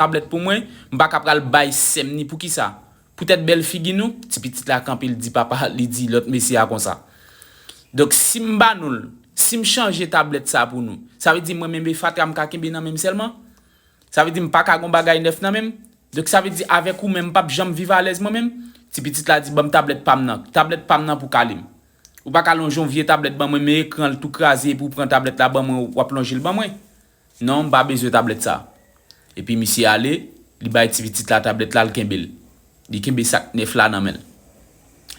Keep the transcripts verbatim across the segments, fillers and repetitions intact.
tablèt pou mwen, m pa ka pral bay sè m ni. Poukisa? Poutèt bèl figi nou? Ti pitit la kanpe, l di papa, li di lòt mesye a konsa. Donk, si m ba nou l, si m chanje tablèt sa pou nou, sa vle di mwen menm e fatra m ka kenbe nan men m sèlman? Sa vle di m pa ka gon bagay nèf nan men m? Donk, sa vle di avèk ou menm, m p ap janm viv alèz mwen menm? Ti pitit la di, ban m tablèt pa m nan. Tablèt pa m nan pou kale m. Ou pa ka lonje yon vye tablèt ban mwen, men ekran l tou kraze, epi w pran tablèt la ban mwen, w ap lonje l ban mwen. Non, m pa bezwen tablèt sa. Epi misye ale, li bay ti pitit la tablèt la, l kenbe l. Li kenbe sa k nèf la nan men l.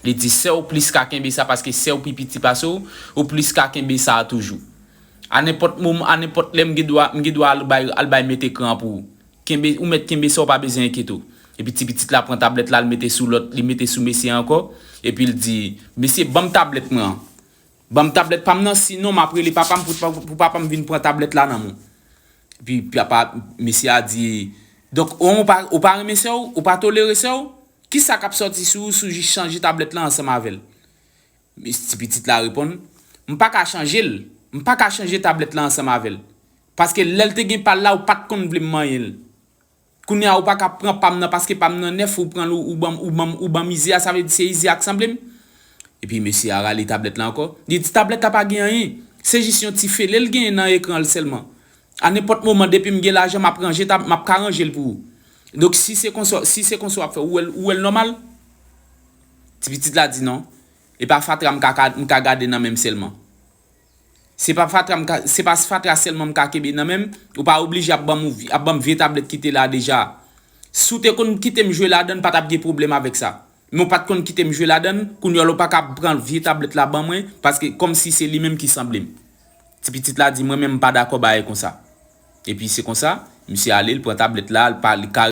Li di, sè w plis ka kenbe sa paske sè w pi piti pase w, ou plis ka kenbe sa a toujou. A nenpòt moman, a nenpòt lè, m gen dwa, m gen dwa al bay, al bay mèt ekran an pou ou. Kenbe, ou mèt kenbe sa, w pa bezwen enkyete w. Epi ti pitit la pran tablèt la, l mete sou lòt, li mete sou mesye a ankò. Epi l di, mesye, ban m tablèt mwen an. Ban m tablèt pa m nan, sinon m ap rele papa m pou, pou, pou papa m vin pran tablèt la nan men w. Epi papa, mesye a di, donk, ou, ou pa, ou pa renmen sè w, ou pa tolere sè w? Kisa k ap sòti sou ou si w jis chanje tablèt la ansanm avè l? Ti pitit la reponn, m pa ka chanje l. M pa ka chanje tablèt la ansanm avè l. Paske lè l te gen pa l la, ou pa t konn vle m manyen l. Kounye a, ou pa ka pran pa m nan, paske pa m nan nèf, ou pran l, ou, ou ban m, ou ban m, ou ban m izi a, sa vle di se izi a k sanble m? Epi mesye a rale tablèt la ankò. Li di, tablèt la pa gen anyen. Se jis yon ti fele l genyen nan ekran l sèlman. A nenpòt moman, depi m gen lajan, m ap ranje tab-, m ap ka ranje l pou ou. Donk, si se konsa, si se konsa w ap fè, ou wè l, ou wè l nòmal? Ti pitit la di non. E pa fatra m ka, ka, m ka gade nan men m sèlman. Se pa fatra m ka, se pa fatra sèlman m ka kenbe nan men m, ou pa oblije ap ban m, ap ban m vye tablèt ki te la deja. Si w te konn kite m jwe ladan l, pa t ap gen pwoblèm avèk sa. Men w pa t konn kite m jwe ladan l, kounye a w pa ka pran vye tablèt la ban mwen, paske kòmsi se li menm ki sanble m. Ti pitit la di, mwen menm m pa dakò bagay konsa. Epi se konsa, misye ale, l pran tablèt la, l pa, li ka